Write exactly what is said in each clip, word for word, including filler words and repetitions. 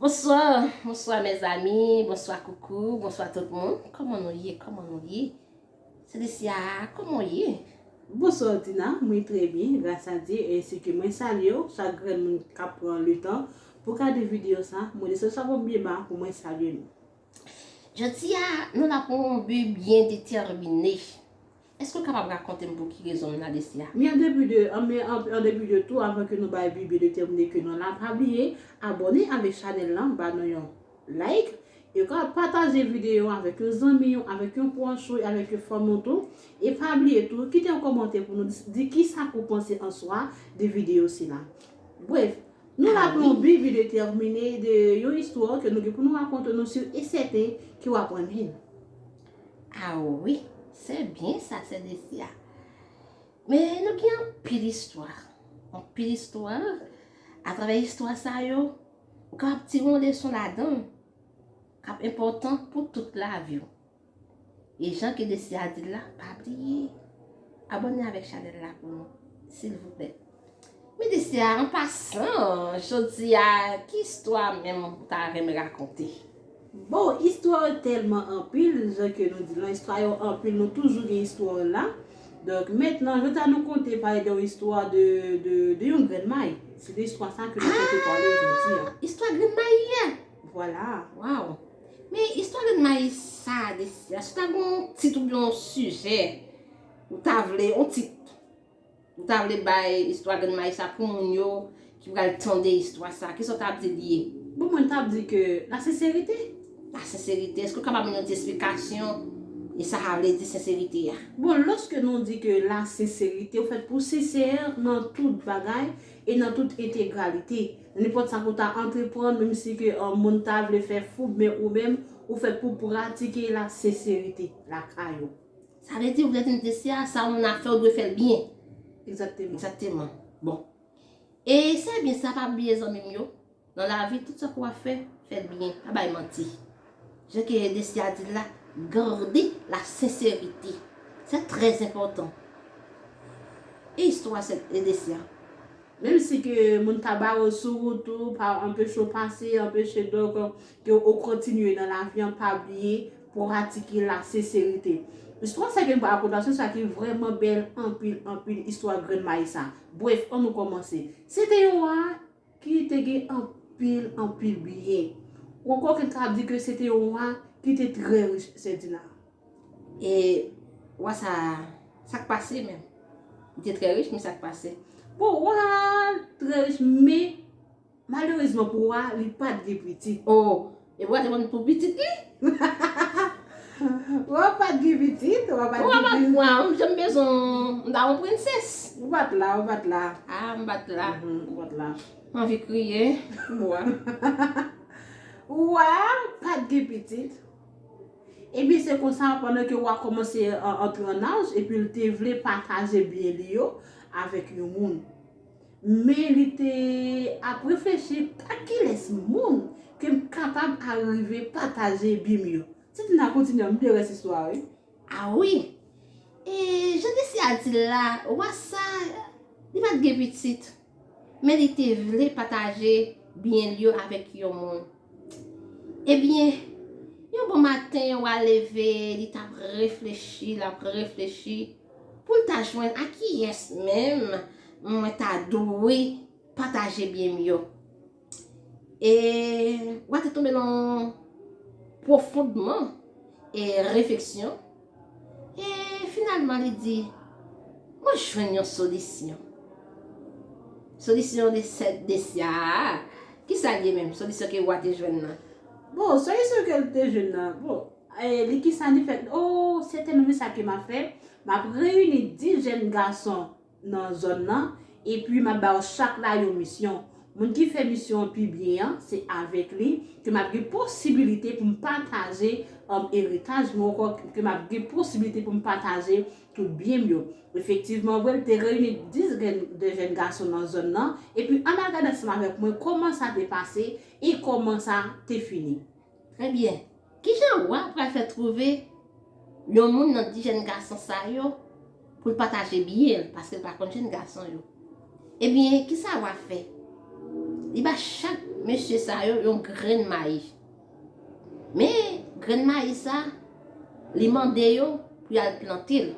Bonswa, bonswa mezanmi, bonswa Koukou, bonswa tout moun. Kòman nou ye? Kòman nou ye? Celestia, kòman w ye? Bonswa Tina, mwen trè byen, gras a Dye, ensi ke mwen salye w, chak grenn moun k ap pran letan pou gade videyo sa, mwen deside sa konbyen ba pou mwen salye nou. Jodi a, nou la pou yon bi byen detèmine. Èske w kapab rakonte m pou ki rezon m la Celestia? Men an depi de, an, men an, an depi de tou, avan ke nou bay bi byen detèmine ke nou la, pa bliye abòne avèk chanèl lan, ba nou yon like, e ka pataje videyo avèk yon zanmi w, avèk yon pwòch ou, avèk yon fanmi w tou. E pa bliye tou, kite yon kòmantè pou nou di, di kisa ke w panse an swa de videyo sila. Brèf, nou la pou yon bi byen detèmine de yon istwa ke nou gen pou nou rakonte nou si e sèten ke w ap renmen l. Ah wi, se byen sa, Celestia. Men nou gen anpil istwa. Anpil istwa. Atravè istwa sa yo, ou kapab tire yon leson ladan l k ap enpòtan pou tout lavi w. E jan ke Celestia di l la, pa bliye abòne avèk chanèl la pou nou, silvouplè. Men Celestia, an pasan, jodi a, ki istwa menm ou ta renmen rakonte? Bon, istwa yo tèlman anpil, jan ke nou di lan, istwa yo anpil, nou toujou gen istwa yo la. Donk, mentnan, jodi a nou konte pale de yon istwa de, de, de yon grenn may. Se de istwa sa ke nou konte pale jodi a. Istwa grenn may a? Vwala. Waw. Men istwa grenn may sa, Celestia, si w ta gen yon tit oubyen yon sijè, ou ta vle, yon tit, ou ta vle bay istwa grenn may sa pou moun yo ki pral tande istwa sa, kisa w t ap di l ye? Bon, mwen t ap di ke la senserite. La senserite, èske w kapab ban m yon ti esplikasyon? E sa sa vle di senserite a? Bon, lòske nou di ke la senserite, ou fèt pou sensè nan tout bagay e nan tout entegralite. Nenpòt sa ke w ta antreprann, menm si ke yon moun ta vle fè foub, men ou menm, ou fèt pou pratike la senserite lakay ou. Sa vle di, ou vle di m Celestia, sa yon moun ap fè, ou dwe fè l byen. Egzakteman. Egzakteman. Bon. E se byen sa, pa bliye zanmi m yo. Nan lavi, tout sa ke w ap fè, fè l byen. Pa bay manti. Jan ke Celestia di l la, garde la senserite. Se trè enpòtan. E istwa Celestia? Menm si ke moun ta bare w sou wout ou, pa anpeche w pase, anpeche donk ke w kontinye nan lavi an, pa bliye pratike la senserite. Istwa sa ke m pral rakonte la, se sa ki vrèman bèl anpil, anpil istwa grenn may sa. Brèf, ann nou kòmanse. Se te yon wa ki te gen anpil, anpil byen. Ou ankò gen ka di ke se te yon wa ki te trè rich, Sè Tina. E wa sa, sa k pase menm? Li te trè rich, men sa k pase? Bon, wa trè rich, men malerezman pou wa, li pa t gen pitit. Oh, e wa te konn pou pitit li? Wa pa t gen pitit, wa pa t Wa gen pa pitit. Wa, m janm bezwen, m ta yon prensès. Ou pa t la, ou pa t la. Ah, m pa t la. Mhm, ou pa t la. M anvi kriye. Wa. Wa pa t gen pitit. Ebyen, se konsa, pandan ke wa kòmanse an- antre an aj, epi l te vle pataje byen li yo avèk yon moun. Men li te ap reflechi a kilès moun ke m kapab arive pataje byen m yo. Sè Tina, kontinye, m vle rès istwa a, wi. Ah wi. E jan Celestia di l la, wa sa, li pa t gen pitit. Men li te vle pataje byen l yo avèk yon moun. Ebyen, yon bon maten, wa leve, li t ap reflechi, l ap reflechi pou l ta jwenn a kiyès menm mwen ta dwe pataje byen m yo. E wa te tonbe nan pwofondman e refleksyon. E finalman, li di, mwen jwenn yon solisyon. Solisyon de sèt de sya a. Kisa l ye menm? Solisyon ke wa te jwenn nan. Bon, solisyon ke l te jwenn nan, bon, e, li kisa li fè? Oh, se te menm sa ke m ap fè. M ap reyini dis jèn gason nan zòn nan, epi m ap ba yo chak la yon misyon. Moun ki fè misyon an pi byen an, se avèk li ke m ap gen posibilite pou m pataje, um, eritaj mwen, ankò ke m ap gen posibilite pou m pataje tout byen m yo. Efektivman, vre, l te reyini dis grenn, de jèn gason nan zòn nan, epi ann al gade ansanm avèk mwen kòman sa te pase e kòman sa te fini. Trè byen. Kijan wa pral fè twouve yon moun nan dis jèn gason sa yo pou l pataje byen l, paske l pa konn jèn gason yo? Ebyen, kisa wa fè? Li ba chak mesye sa yo yon grenn mayi. Men grenn mayi sa, li mande yo pou y al plante l.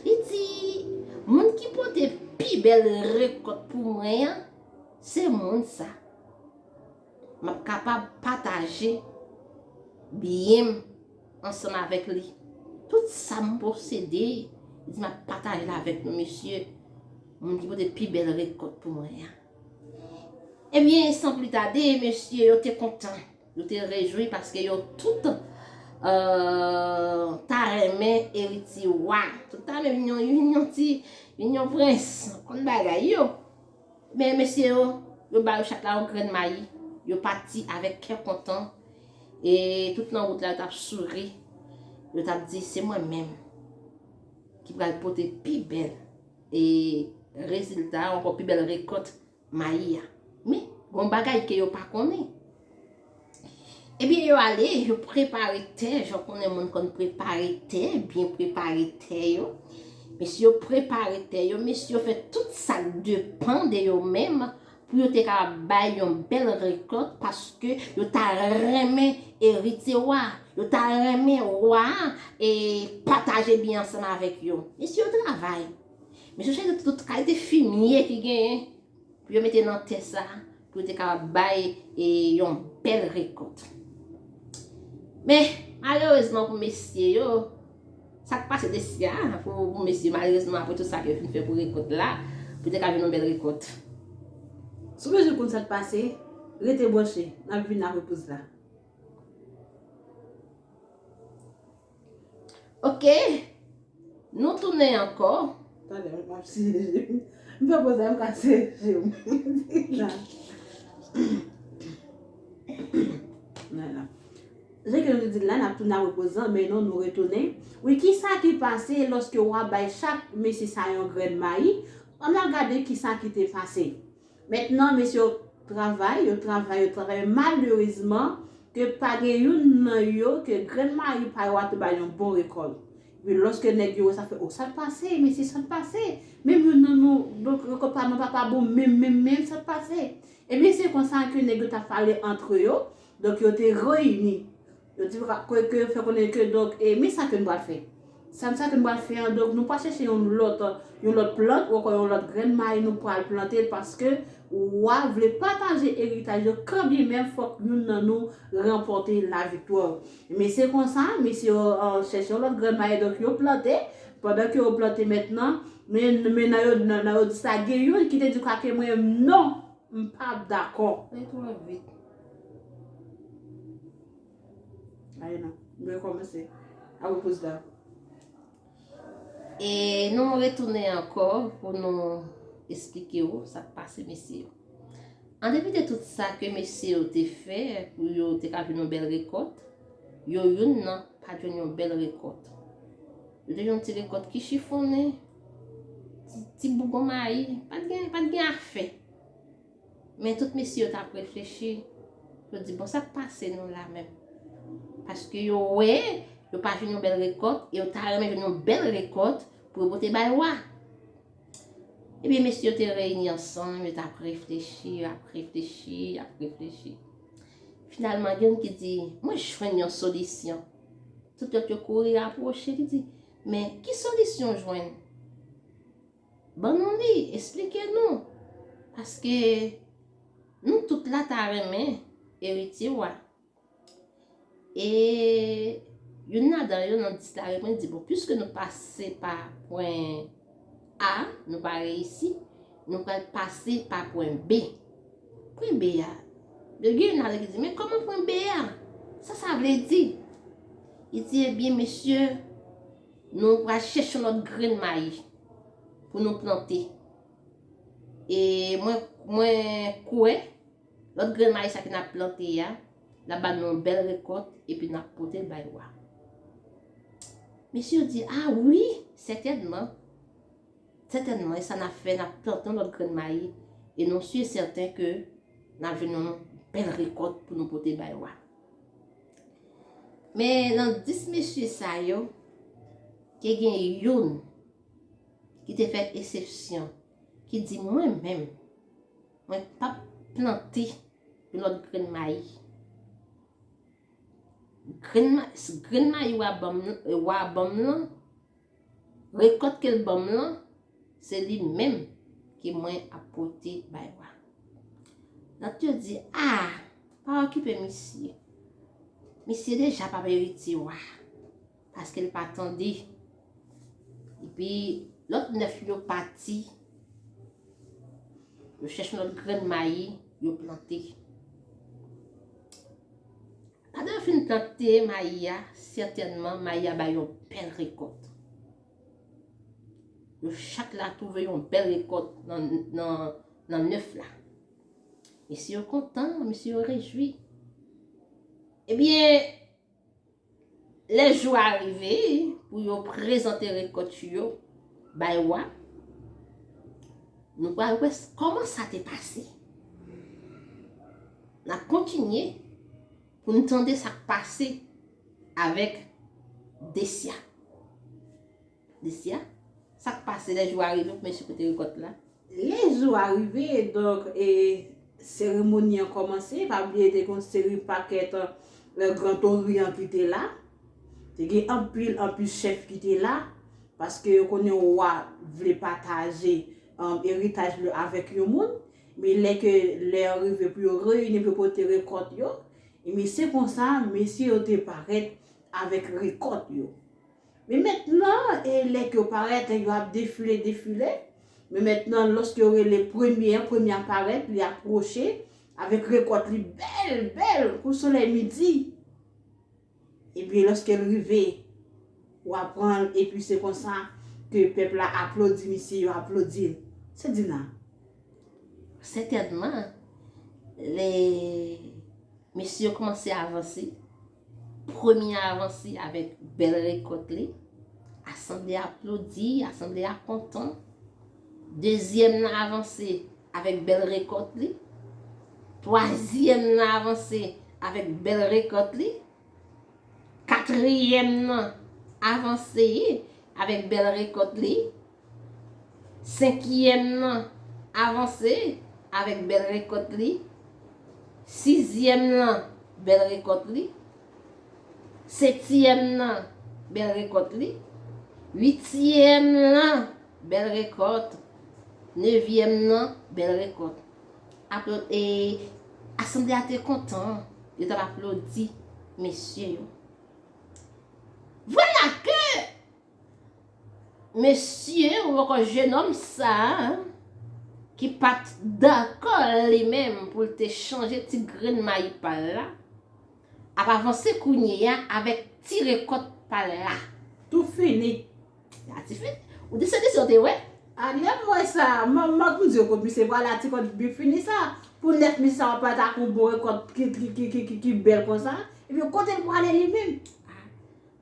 Li di, moun ki pote pi bèl rekòt pou mwen an, se moun sa. M ap kapab pataje byen m ansanm avèk li. Tout sa m posede, li di m ap pataje l avèk nou, mesye. Moun ki pote pi bèl rekòt pou mwen an. Ebyen, san pli tade, mesye yo te kontan. Yo te rejwi paske yo tout, euh, ta renmen eritye wa. Tout ta renmen vin yon, vin yon ti, vin yon prens. Konn bagay yo. Men mesye yo, yo ba yo chak la yon grenn mayi. Yo pati avèk kè kontan. E tout nan wout la, yo t ap souri. Yo t ap di, se mwen menm ki pral pote pi bèl e rezilta, ankò pi bèl rekòt mayi a. Men, gon bagay ke yo pa konnen. Ebyen, yo ale, yo prepare tè, jan w konnen moun konn prepare tè, byen prepare tè yo. Mesye yo prepare tè yo, mesye yo fè tout sa k depann de yo menm pou yo te kapab bay yon bèl rekòt, paske yo ta renmen eritye wa, yo ta renmen wa a e pataje byen ansanm avèk yo. Mesye yo travay. Mesye yo chèche tout kalite fimye ki genyen pou yo mete nan tè sa, pou yo te kapab bay e yon bèl rekòt. Men, malerezman pou mesye yo, sa k pase te si a, pou, pou mesye, malerezman, apre tout sa ke yo fin fè pou rekòt la, pou yo te ka jwenn yon bèl rekòt. Si w bezwen konn sa k pase, rete branche, n ap vin apre poz la. Ok, nou tounen ankò. Talè, m ap siye je m. M fè poz la, m ka siye je m. Jan ke nou te di l la, n ap tounen apre poz lan, men non, nou retounen. Wi, kisa ki pase lòske w ap bay chak mesye sa yon grenn mayi? Ann al gade kisa ki te pase. Mentnan, mesye yo travay, yo travay, yo travay. Malerezman, ke pa gen youn nan yo, ke grenn mayi pa yo a te bay yon bon rekòt. Epi lòske nèg yo wè sa, fè, o, sa k pase, mesye, sa k pase? Menm youn nan nou, donk, rekòt pa nou pa, pa bon, menm, menm, menm, sa k pase? Ebyen, se konsa ke nèg yo t ap pale antre yo. Donk, yo te reyini. Yo di ke, ke fè konnen ke, donk, e, men sa ke nou pral fè. Sa, sa ke nou pral fè an, donk, nou pral chèche yon lòt, yon lòt plant, ou ankò yon lòt grenn mayi nou pral plante, paske wa vle pataje eritaj yo, kanbyen menm fòk youn nan nou ranpòte laviktwa. Men se konsa, mesye yo, euh, chèche yon lòt grenn mayi, donk, yo plante, pandan ke yo plante mentnan, men, men nan yo, nan, nan yo di sa, gen youn ki te di kwa ke mwen, non, m p ap dakò. Li twò vit. Ay non, m rekòmanse. Apre poz la. E nou retounen ankò pou nou esplike w sa k pase mesye yo. An depi de tout sa ke mesye yo te fè pou yo te ka jwenn yon bèl rekòt, yo youn nan pa t jwenn yon bèl rekòt. Yo te jwenn yon ti rekòt ki chifonnen, ti, ti bougon mayi, pa t gen, pa t gen afè. Men tout mesye yo t ap reflechi. Yo di, bon, sa k pase nou la menm? Paske yo wè, yo pa jwenn yon bèl rekòt, e yo ta renmen jwenn yon bèl rekòt pou yo pote bay wa. Ebyen, mesye yo te reyini ansanm, yo t ap reflechi, y ap reflechi, y ap reflechi. Finalman, gen youn ki di, mwen jwenn yon solisyon. Tout lòt yo kouri rapwoche, li di, men ki solisyon w jwenn? Ban nou li, esplike nou. Paske nou tout la ta renmen eritye wa. E youn ladan yo nan dis la reponn di, bon, piske nou pase pa pwen A, nou pa reyisi, nou pral pase pa pwen B. Pwen B a. Yo gen youn ladan ki di, men kòman pwen B a? Sa sa vle di? Li di, ebyen, mesye, nou pral chèche yon lòt grenn mayi pou nou plante. E mwen, mwen kwè, lòt grenn mayi sa ke n ap plante a, l ap ba nou yon bèl rekòt, epi n ap pote l bay wa. Mesye yo di, a wi, sètènman. Sètènman, e sa n ap fè, n ap plante yon lòt grenn mayi, e nou si e sèten ke n ap jwenn yon bèl rekòt pou nou pote bay wa. Men nan dis mesye sa yo, te gen youn ki te fè eksepsyon, ki di, mwen menm, mwen p ap plante yon lòt grenn mayi. Grenn, ma- grenn mayi wa ban m, wa ban m lan, rekòt ke l ban m lan, se li menm ke mwen ap pote bay wa. Lòt yo di, ah, pa okipe misye. Misye deja pa merite wa. Paske l pa tande. Epi lòt nèf yo pati, yo chèche yon lòt grenn mayi, yo plante. Pandan yo fin plante mayi a, sètènman, mayi a bay yon bèl rekòt. Yo chak la twouve yon bèl rekòt nan, nan, nan nèf la. Mesye yo kontan, mesye yo rejwi. Ebyen, lè jou a rive pou yo prezante rekòt yo bay wa, nou pral wè s- kòman sa te pase. N ap kontinye pou n tande sa k pase avèk Desya. Desya, sa k pase lè jou a rive pou mesye pote rekòt la? Lè jou a rive, donk, e, seremoni an kòmanse. Pa bliye, te gen yon seri pakèt, e, Gran Oryan ki te la. Te gen anpil, anpil chèf ki te la. Paske yo konnen wa vle pataje, um, eritaj li avèk yon moun. Men lè ke lè an rive pou yo reyini, pou yo pote rekòt yo, e men se konsa, mesye yo te parèt avèk rekòt yo. Men mentnan, e lè ke yo parèt, yo ap defile, defile. Men mentnan, lòske yo rele premye an, premye a parèt, li apwoche avèk rekòt li bèl, bèl, kou solèy midi. Ebyen, lòske l rive, w ap pran l, epi se konsa ke pèp la aplodi misye, yo aplodi l. Se Dina. Sètènman, lè mesye yo kòmanse avanse, premye a avanse avèk bèl rekòt li, asanble a aplodi, asanble a kontan. Dezyèm nan avanse avèk bèl rekòt li. Twazyèm nan avanse avèk bèl rekòt li. Katriyèm nan avanse avèk bèl rekòt li. Senkyèm nan avanse avèk bèl rekòt li. Sizyèm nan, bèl rekòt li. Setyèm nan, bèl rekòt li. Uityèm nan, bèl rekòt. Nevyèm nan, bèl rekòt. Apl- e, asanble a te kontan, yo t ap aplodi mesye yo. Vwala ke mesye, ou ankò jenòm sa a, ki pa t dakò li menm pou l te chanje ti grenn mayi pa l la, ap avanse kounye a avèk ti rekòt pa l la. Tou fini. A ti fini. Ou te sezi si w te wè? A lè m wè sa, m, m ap di yo kot misye pral la ti kòt byen fini sa. Pou nèf misye sa w ap parèt ak yon bon rekòt ki, ki, ki, ki, ki, ki bèl konsa. Epi kote l prale li menm?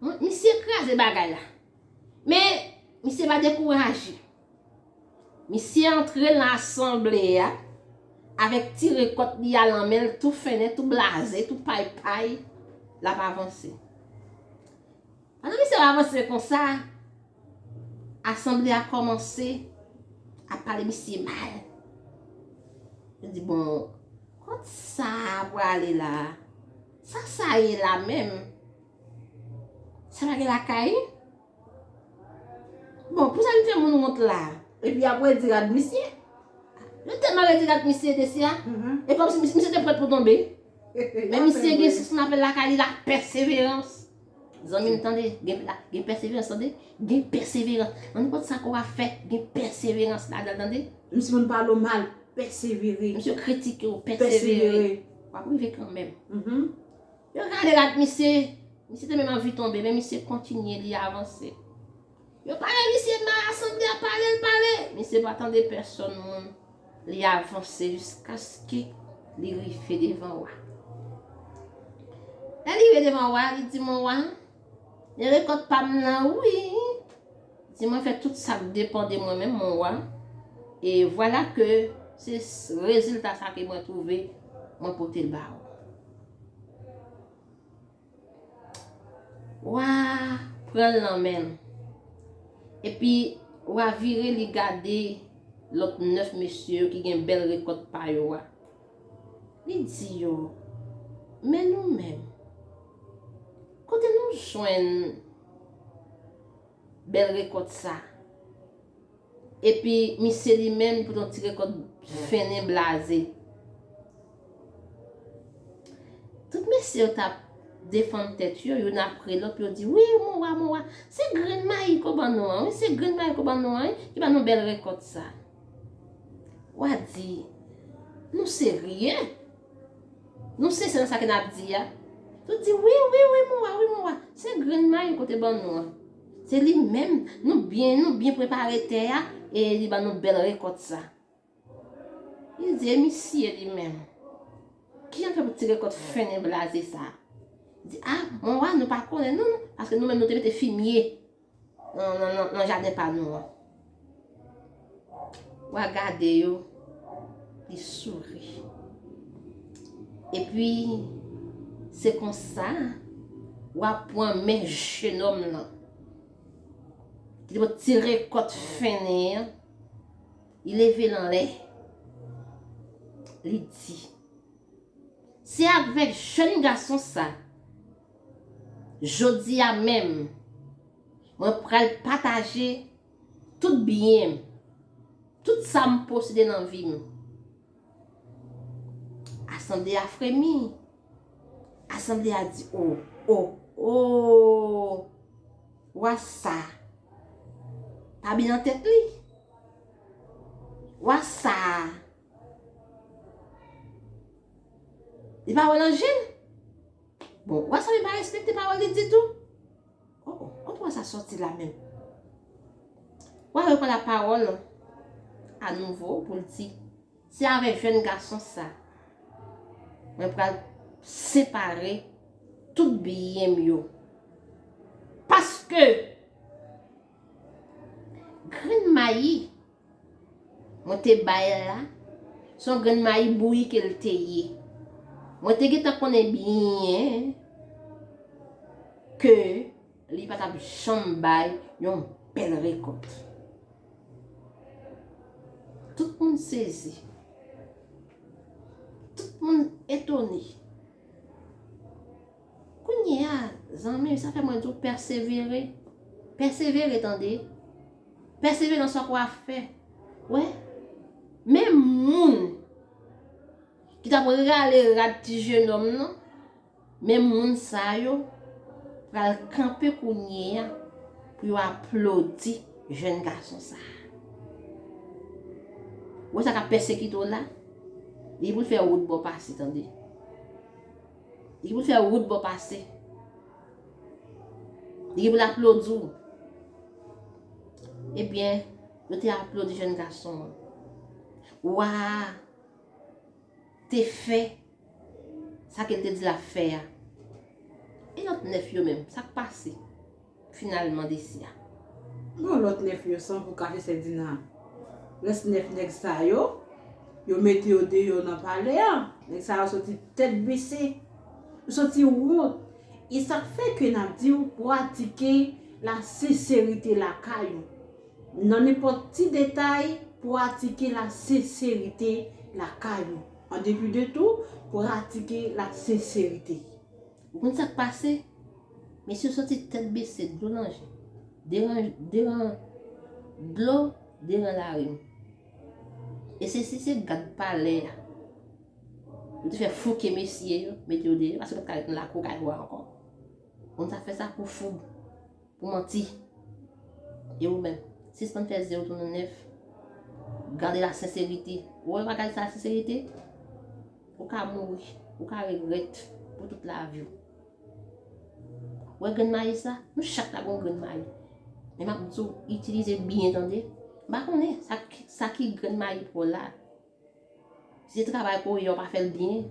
Mwen, misye kraze bagay la. Men, misye pa dekouraje. Misye antre nan asanble a avèk ti rekòt li a nan men l, tou fennen, tou blaze, tou paypay, l ap avanse. Pandan misye ap avanse konsa, asanble a kòmanse ap pale misye mal. Yo di, bon, kot sa a prale la? Sa sa ye la menm? Sa pa gen lakay? Bon, pou sa n fè moun wont la? Epi y ap redi rad misye. Yo tèlman redi rad misye, Desya. Mhm. E kòmsi misye, misye te prèt pou tonbe. Men misye gen sa n apèl lakay li la pèseverans. Zanmi m, tande, gen, la, gen pèseverans, tande. Gen pèseverans. Nan nenpòt sa ke w ap fè, gen pèseverans ladan l, tande. Menm si moun pale w mal, pèsevere. Menm si yo kritike w, pèsevere. Pèsevere. W ap rive kanmenm. Mhm. Yo gade rad misye. Misye te menm anvi tonbe, men misye kontinye, li avanse. Yo pale misye mal, asanble a pale l, pale. Misye pa tande pèsonn moun. Li avanse jiskaske li rive devan wa. Lè li rive devan wa, li di, mon wa, men rekòt pa m nan, wi. Di, mwen fè tout sa k depann de mwen menm, mon wa. E vwala ke se s- rezilta sa ke mwen twouve, mwen pote l ba ou. Wa pran l nan men l. Epi, wa vire, li gade lòt nèf mesye yo ki gen bèl rekòt pa yo a. Li di yo, men nou menm, kote nou jwenn bèl rekòt sa? Epi misye li menm pou t yon ti rekòt fennen blaze. Tout mesye yo t ap defann tèt yo, youn apre lòt, yo di, wi, mon wa, mon wa, se grenn mayi ke w ban nou an, wi, se grenn mayi ke w ban nou an, wi, ki ban nou bèl rekòt sa. Wa di, nou serye? Nou sensè nan sa ke n ap di a? Tout di, wi, wi, wi, mon wa, wi, mon wa, se grenn mayi ke w te ban nou an. Se li menm, nou byen, nou byen prepare tè a, e li ban nou bèl rekòt sa. Li di, e misye li menm, kijan l fè pou ti rekòt fennen blaze sa? Li di, a, mon wa, nou pa konnen, non, non, paske nou menm nou te mete fimye nan, nan, nan, nan jaden pa nou an. Wa gade yo, li souri. Epi, se konsa, wa pran men jenòm lan, ki te pot ti rekòt fennen an, li leve l anlè, li di, se avèk jèn gason sa, jodi a menm, mwen pral pataje tout byen m, tout sa m posede nan vi m. Asanble a fremi. Asanble a di, o, o, o, wa sa pa byen nan tèt li. Wa sa, li pa wè nan je l. Bon, wa sa li pa respekte pawòl li ditou. O, o, kote wa sa sòti la menm? Wa repran lapawòl anouvo pou l di, se avèk jèn gason sa, mwen pral separe tout byen m yo. Paske grenn mayi mwen te bay la, se yon grenn mayi bouyi ke l te ye. Mwen te gentan konnen byen ke li pa t ap janm bay yon bèl rekòt. Tout moun sezi. Tout moun etone. Kounye a, zanmi, sa fè mwen di w pèsevere. Pèsevere, tande. Pèsevere nan sa w ap fè. Wè, men moun ki t ap rale rad ti jenòm nan, men moun sa yo pral kanpe kounye a pou yo aplodi jèn gason sa a. Ou wè sa k ap pèsekite w la? Li pou l fè wout bò pase, tande. Li pou l fè wout bò pase. Li pou l aplodi w. Ebyen, yo te aplodi jèn gason an. Wa a te fè sa ke l te di l ap fè a. E lòt nèf yo menm, sa k pase finalman de sa? Bon, lòt nèf yo, san pou kache sè Dina. Rès nèf nèg sa yo, yo mete yo deyò nan palè a. Nèg sa yo soti tèt bese. Yo soti wont. E sa k fè ke n ap di w pratike lasenserite lakay ou. Nan nenpòt ti detay, pratike lasenserite lakay ou. An depi de tou, pratike lasenserite. Ou konn sa k pase? Mesye soti tèt bese, dlo nan je. Deran, deran, dlo, deran larim. E se, si se gad palè a, yo te fè fouke mesye yo, mete yo deyò, paske yo pa t ka ret nan lakou kay wa ankò. Moun sa fè sa pou foub, pou manti. E ou menm, sispann fè zye w tounen nèf. Gade lasenserite. Ou wè, ou pa gade sa lasenserite, ou ka mouri, ou ka regrèt pou tout lavi w. Ou wè grenn mayi sa? Nou chak la gen yon grenn mayi. Men m ap di w, itilize l byen, tande. M pa konnen sa ki, sa ki grenn mayi pa w la. Si se travay ke w ye a, w pa fè l byen.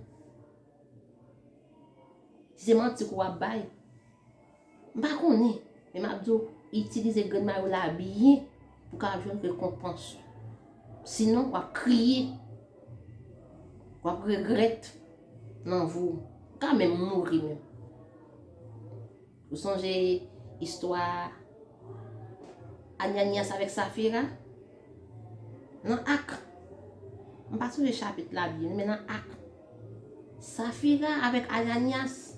Si se manti ke w ap bay. M pa konnen, men m ap di w, itilize grenn mayi w la byen pou w ka jwenn rekonpans ou. Sinon, w ap kriye. W ap regrèt nan vi w. Ou ka menm mouri menm. Ou sonje istwa Ananyas avèk Safira? Nan Ak. M pa sonje chapit la byen, men nan Ak. Safira avèk Ananias,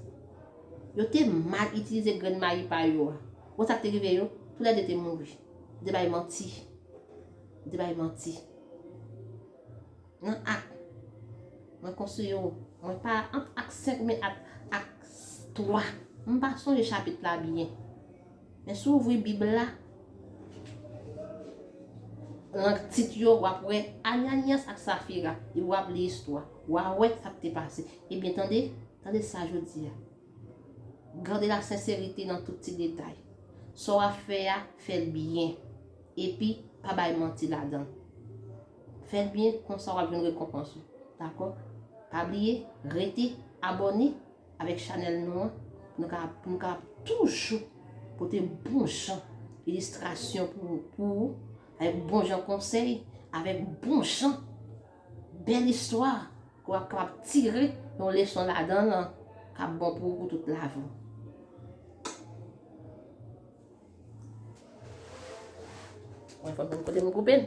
yo te mal itilize grenn mayi pa yo a. Ou sa k te rive yo? Toulède te mouri. Yo te bay manti. Yo te bay manti. Nan Ak, mwen konseye w, mwen pa ant Ak senk oubyen Ak, Ak twa. M pa sonje chapit la byen. Men si w ouvri Bib la, nan tit yo, w ap wè Ananias ak Safira, epi w ap li istwa. W a wè sa k te pase. Ebyen, tande, tande sa jodi a. Gade la senserite nan tout ti detay. Sa w ap fè a, fè l byen. Epi, pa bay manti ladan l. Fè l byen, konsa w ap jwenn rekonpans ou. Dakò? Pa bliye, rete abòne avèk chanèl nou an, pou nou ka, pou nou ka toujou pote bon jan ilistrasyon pou, pou ou, avèk bon jan konsèy, avèk bon jan bèl istwa ke w ap kapab tire yon leson ladan l k ap bon pou ou pou tout lavi w. Mwen fò m konn kote m koupe l.